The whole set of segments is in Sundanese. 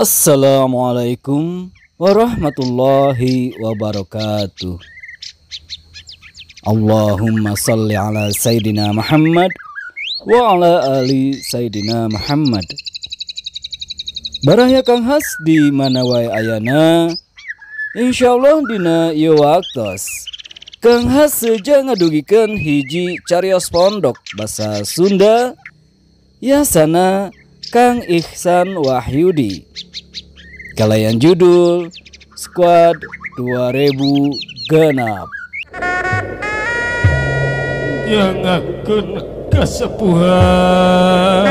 Assalamualaikum warahmatullahi wabarakatuh. Allahumma salli ala Sayyidina Muhammad wa ala ali Sayyidina Muhammad. Baraya Kang Has di mana wae ayana, insyaallah dina ieu waktos Kang Has seja ngadugikeun hiji carios pondok basa Sunda yasana Kang Ihsan Wahyudi kalayan judul Squad 2000 Genap. Nyangakeun kasepuhan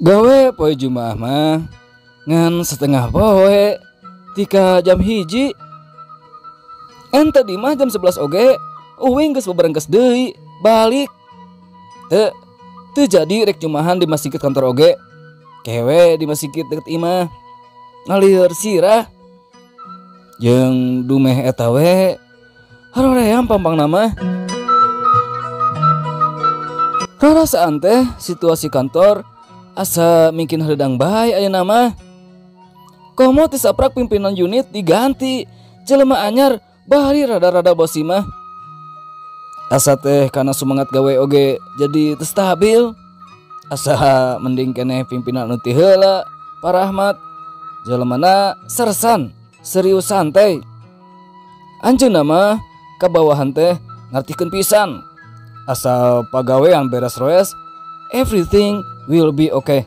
gawe poe Jumaah mah ngan setengah poe tika jam 1. Ente di mah jam 11 oge uing geus beberengkes deui balik. Teu teu jadi rek jumahan di masjid kantor oge. Kewe di masjid deket imah ngalir sirah jeung dumeh eta we haroream pampangna mah. Rarasaan teh situasi kantor asa mungkin hareudang bae ayeuna mah. Komo ti saprak pimpinan unit diganti jelema anyar bari rada-rada bosi mah. Asa teh kana sumangat gawe oge jadi teu stabil. Asa mending keneh pimpinan anu ti heula Pak Rahmat jelemana sersan serius santai. Anjeunna mah ka bawahan teh ngartikeun pisan. Asal pagawean beres roes, everything will be okay.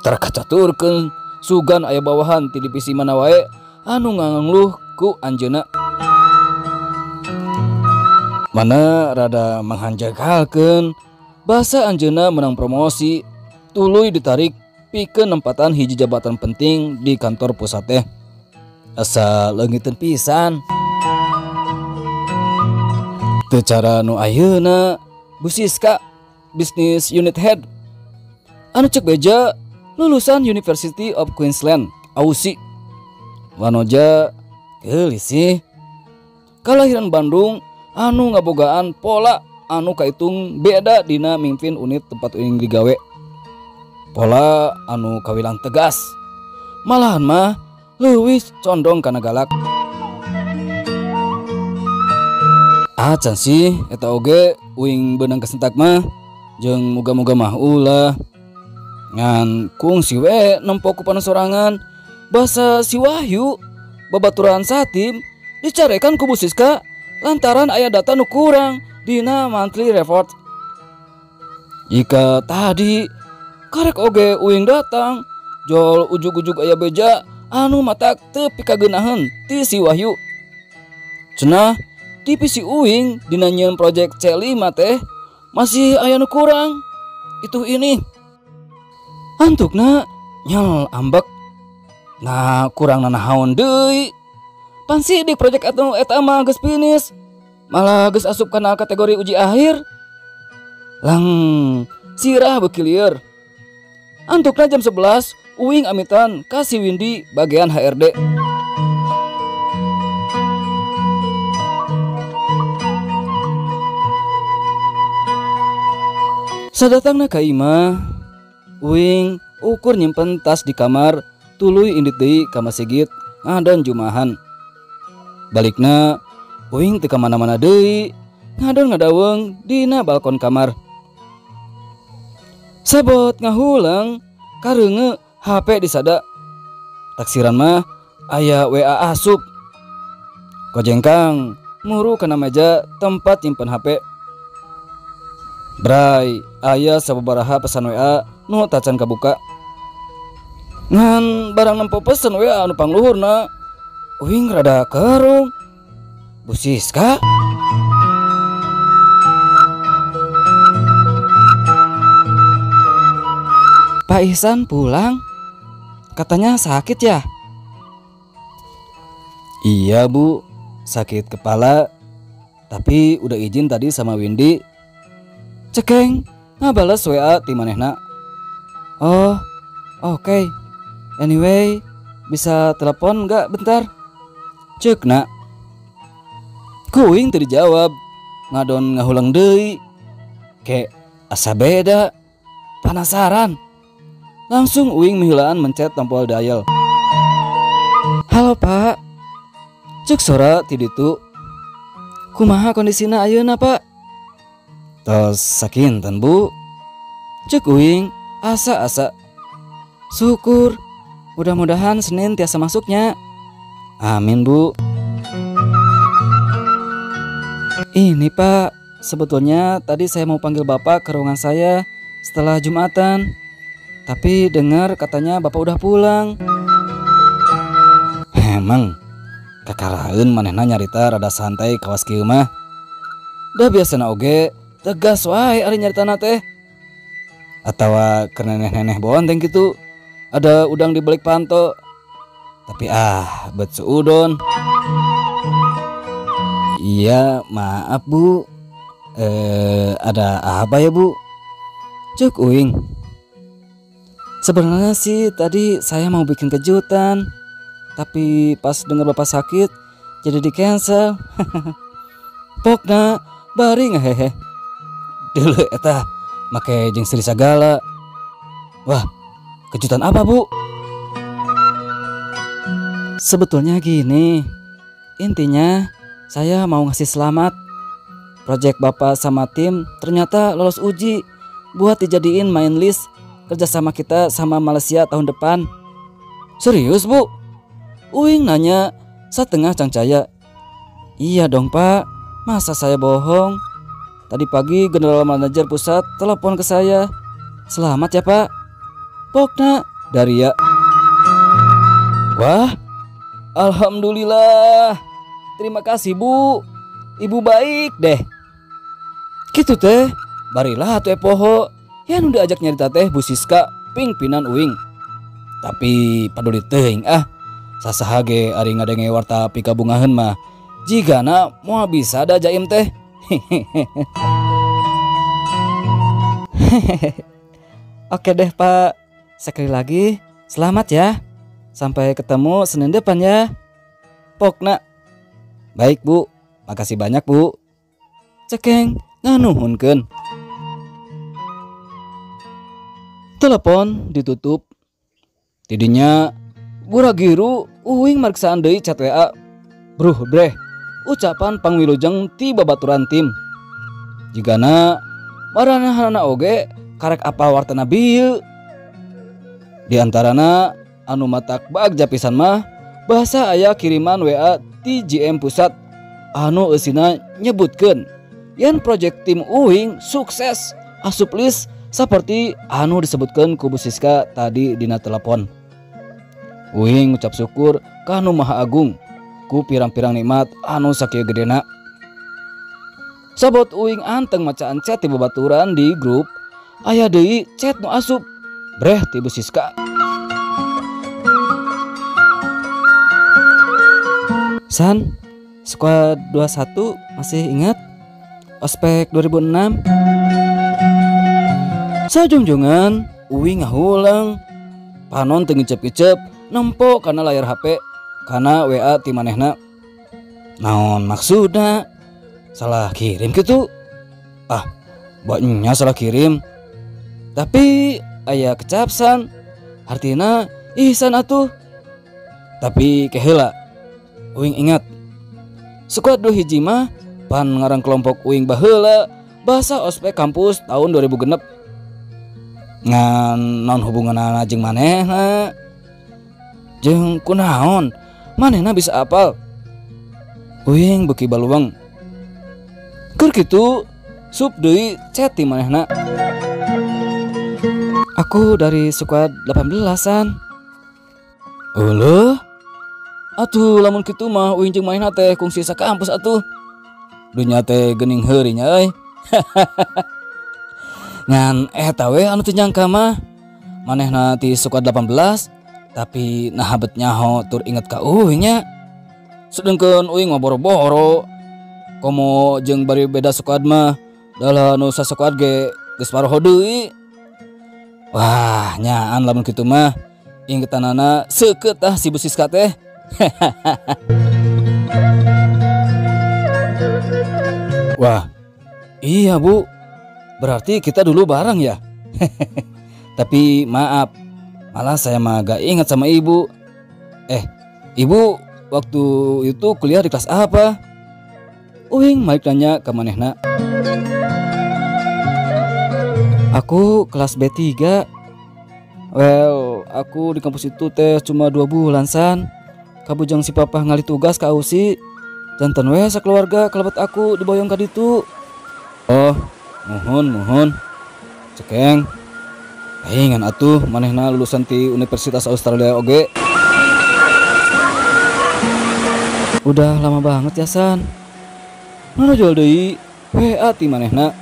Terkacaturkeun sugan aya bawahan ti divisi mana wae anu ngangluh ku anjeunna. Mana rada manghanjakalkeun basa anjeunna menang promosi tuluy ditarik pikeun nempatan hiji jabatan penting di kantor pusat teh. Asa leungiteun pisan. Teu cara nu ayeuna Bu Siska bisnis unit head anu cek beja lulusan University of Queensland Aussie. Wanoja geulis sih kalahiran Bandung anu ngabogaan pola anu kaitung beda dina mimpin unit tempat uing digawe. Pola anu kawilang tegas malahan mah leuwih condong kana galak. Acan sih eta oge uing beunang kesentak mah jeung muga-muga mah ulah. Ngan kungsi we nempo ku panasorangan basa si Wahyu babaturan satim dicarekan ku Bu Siska lantaran aya data nu kurang dina monthly report. Jika tadi karek oge uing datang jol ujug-ujug aya beja anu matak teu pikageunaheun ti si Wahyu. Cenah divisi uing dina nyieun project C5 teh masih aya nu kurang. Itu ini antukna nyel ambek. Nah kurang nanahaon deui. Pan sidik project anu eta mah geus finish. Malah geus asup kana kategori uji akhir. Lang sirah beuki lieur. Antukna jam 11 uing amitan ka si Windy bagian HRD. Sadatangna ka imah uing ukur nyimpen tas di kamar tuluy indit deui ka masjid ngadon jumahan. Balikna uing teu ka mana-mana deui ngadon ngadaweung dina balkon kamar. Sabot ngahulang kareunge HP disada. Taksiran mah aya WA asup. Kojengkang muru kana meja tempat nyimpen HP. Bray aya sababaraha pesan WA nu tacan kabuka. Ngan barang nempo pesen WA anu pangluhurna uing rada kerung. Bu Siska. Pak Ihsan pulang, katanya sakit ya? Iya Bu, sakit kepala. Tapi udah izin tadi sama Windy. Cekeng ngabales WA ti manehna. Oh, oke. Anyway, bisa telepon nggak bentar? Ceukna. Ku uing teu dijawab, ngadon ngahulang deui. Ke asa beda, penasaran. Langsung uing miheulaan mencet tombol dial. Halo Pak. Cek sora ti ditu. Kumaha kondisina ayeuna Pak? Tos sakinten Bu. Cek uing asa-asa. Syukur, mudah-mudahan Senin tiasa masuknya. Amin Bu. Ini Pak, sebetulnya tadi saya mau panggil Bapak ke ruangan saya setelah Jumatan. Tapi dengar katanya Bapak udah pulang. Emang kakaraeun manehna nyarita rada santai kawas kieu mah. Da biasana oge tegas wae ari nyaritana teh. Atawa keur neneh-neneh bonteng kitu. Ada udang di balik panto. Tapi ah, bet suudon. Iya, maaf Bu. Ada apa ya Bu? Cek uing. Sebenarnya sih tadi saya mau bikin kejutan, tapi pas dengar Bapak sakit jadi di cancel. Pokna bari ngehehe. Deuleu eta make jeung sri sagala. Wah, kejutan apa Bu? Sebetulnya gini, intinya saya mau ngasih selamat. Project Bapak sama tim ternyata lolos uji buat dijadiin main list kerjasama kita sama Malaysia tahun depan. Serius Bu? Uing nanya setengah cangcaya. Iya dong Pak, masa saya bohong? Tadi pagi General Manager Pusat telepon ke saya. Selamat ya Pak. Pokna Daria. Wah, alhamdulillah. Terima kasih Bu. Ibu baik deh. Gitu teh, barilah atuh poho. Ya nu diajak nyarita teh Bu Siska pingpinan uing. Tapi paduli teuing ah. Sasaha ge ari ngadenge warta pikabungaheun mah jigana moal bisa da jaim teh. Oke deh Pak, sekali lagi selamat ya. Sampai ketemu Senin depan ya. Pokna. Baik Bu, makasih banyak Bu. Cekeng nganuhunkeun. Telepon ditutup. Tidinya gura-giru uing marksaan deui chat WA. Bruh breh, ucapan pangwilujeng ti babaturan tim. Jigana maranehanana oge karek apal wartana bieu. Di antarana anu matak bagja pisan mah bahasa aya kiriman WA ti GM pusat anu eusina nyebutkeun yen project tim uing sukses asup list seperti anu disebutkeun ku Bu Siska tadi dina telepon. Uing ngucap syukur ka Nu Maha Agung ku pirang-pirang nikmat anu sakieu gedena. Sabot uing anteng macaan chat ti babaturan di grup, aya deui chat nu asup breh ti Bu Siska. San, squad 21 masih ingat? Ospek 2006. Sajungjungan uing ngahulang. Panon teu ngicep-ngicep nempo kana layar HP kana WA ti manehna. Naon maksudna? Salah kirim kitu? Ah, banyak salah kirim. Tapi aya kecapsan. Artina ihsan atuh. Tapi keheula uing ingat. Squad 2 hiji mah pan ngarang kelompok uing baheula bahasa ospek kampus tahun 2006. Ngan naon hubunganna jeung manehna? Jeung kunaon manehna bisa apal? Uing beuki baluang. Keur kitu sup deui chat ti manehna. Aku dari squad 18-an. Euleuh. Atuh lamun kitu mah uing jeung manehna teh kungsi sakampus atuh. Dunya teh geuning heuri nya euy. Ngan eta we anu teu nyangka mah manehna ti squad 18 tapi naha bet nyaho tur inget ka uing nya. Sedengkeun uing mah boro-boro. Komo jeung bari beda squad mah dalah nu sasquad ge geus paroho deui. Wah, nyaan lamun kitu mah. Ingetanana seukeut tah si Bu Siska teh. Wah, iya Bu, berarti kita dulu bareng ya. Tapi maaf, malah saya mah gak ingat sama Ibu. Ibu waktu itu kuliah di kelas apa? Uing malik nanya ke manehna. Aku kelas B3. Well, aku di kampus itu teh cuma 2 bulan san. Kabujang si papa ngali tugas ke Aussie. Jantan we sakeluarga kelebet aku diboyong ka ditu. Oh, muhun. Cekeng. Paingan atuh manehna lulusan ti Universitas Australia oge. Udah lama banget ya san. Nu jual deui WA ti manehna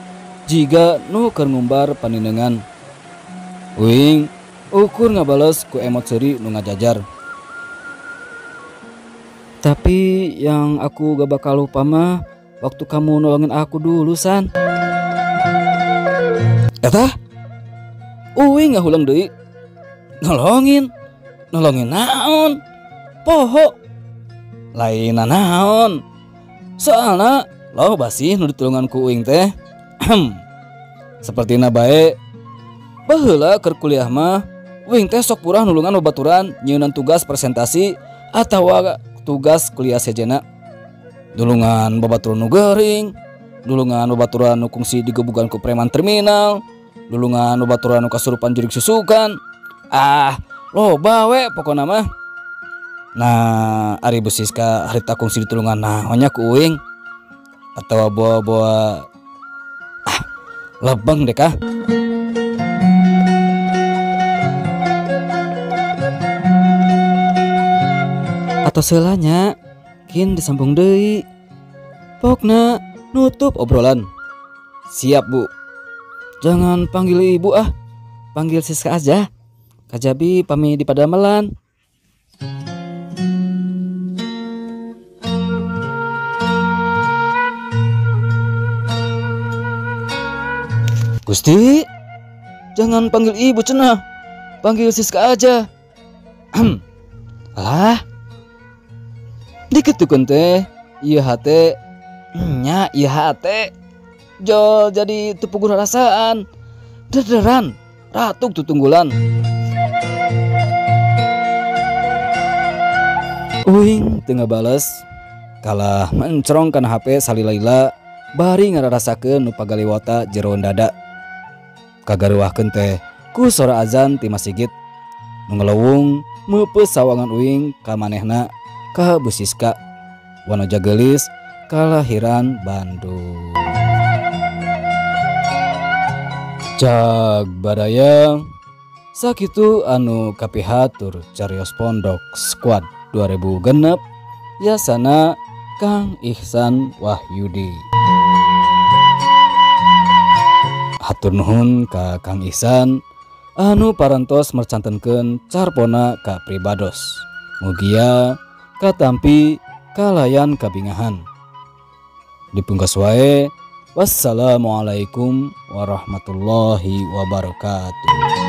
jiga nu keur ngumbar paninengan. Uing ukur ngabales ku emot seuri nu ngajajar. Tapi yang aku gak bakal lupa mah waktu kamu nolongin aku dulu san. Eta uing ngahulang deui. Nolongin naon? Poho lain naon. Soalna loba sih nu ditulungan ku uing teh. Sapertina bae baheula keur kuliah mah uing teh sok purah nulungan babaturan nyeunan tugas presentasi atawa tugas kuliah sejena. Dulungan babaturan nu geuring, dulungan babaturan nu kungsi digebugan ku preman terminal, dulungan babaturan nu kasurupan jurig susukan. Ah, loba we pokona mah. Nah, ari Bu Siska harita kungsi ditulungan naonnya ku uing atawa bawa-bawa lebeng deh kah. Atau selanya kin disambung deui. Pokna nutup obrolan. Siap Bu. Jangan panggil ibu ah, panggil Siska aja. Kajabi pami di padamelan. Gusti, jangan panggil ibu cenah, panggil Siska aja. Alah, dikitukeun teh, ieu hate, nya ieu hate, jol jadi teu puguh rasaan, dederan, ratuk tutunggulan. Uing teu ngabales, kalah mencrong kana HP salila-lila, bari ngararasakeun nu pagaliwota jeroan dada. Kagaruahkeun teh ku sora azan ti masigit. Nu ngelewung meupeus sawangan uing ka manehna ka Bu Siska. Wanoja geulis kalahiran Bandung. Cag baraya sakitu anu kapihatur carios Pondok Squad 2006 yasana Kang Ihsan Wahyudi. Hatur nuhun ka Kang Ihsan anu parantos mercantenkeun carpona ka pribados. Mugia katampi kalayan kabingahan. Dipungkas wae, wassalamualaikum warahmatullahi wabarakatuh.